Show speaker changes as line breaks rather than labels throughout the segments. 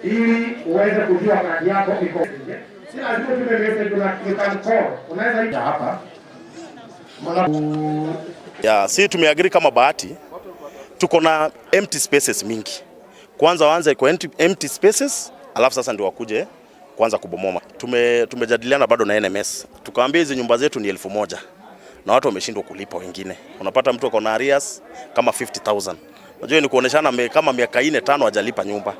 Ili uweze kujua kadi yako iko. Si lazima utume message, una you can call. Unaweza ita hapa.
Ya, si tumeagree kama Bahati tuko na empty spaces mingi. Kwanza waanze kwa empty spaces, alafu sasa ndio wakuje kwanza kubomoa. Tumejadiliana bado na NMS. Tukawaambia hizi nyumba zetu ni 1000 na watu wameshindwa kulipa wengine. Unapata mtu ako na arrears kama 50,000. Unajua ni kuoneshana kama miaka 4 5 hajalipa nyumba.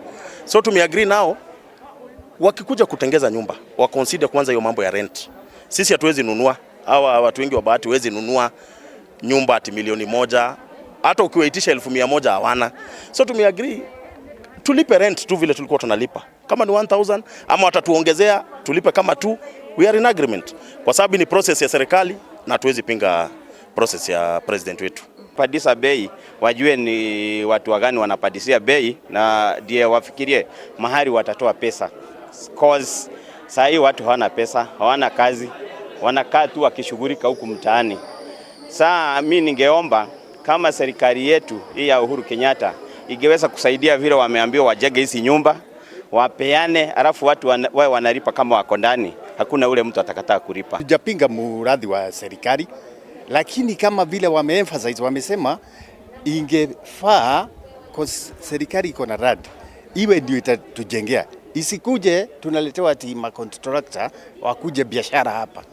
So tumeagree nao wakikuja kutengeza nyumba wa consider kwanza hiyo mambo ya rent. Sisi hatuwezi nunua, hawa watu wengi wa Bahati hawezi nunua nyumba ati milioni 1, hata ukiwaitisha 100,000 hawana. So tumeagree tulipe rent tu vile tulikuwa tunalipa, kama ni 1000 ama watatuongezea tulipe kama tu, we are in agreement, kwa sababu ni process ya serikali na hatuwezi pinga process ya president wetu.
Pandisha bei, wajue ni watu wagani wanapandishia bei, na ndiye wafikirie mahali watatoa pesa, 'cause saa hii watu hawana pesa, hawana kazi, wanakaa tu wakishughulika huku mtaani. Saa mi ningeomba kama serikali yetu hii ya Uhuru Kenyatta ingeweza kusaidia vile wameambiwa wajenge hizi nyumba wapeane, alafu watu wawe wanalipa kama wako ndani, hakuna ule mtu atakataa kulipa.
Tujapinga mradi wa serikali, lakini kama vile wameemphasize, wamesema ingefaa serikali iko na rad iwe ndio itatujengea, isikuje tunaletewa ati macontractor wakuje biashara hapa.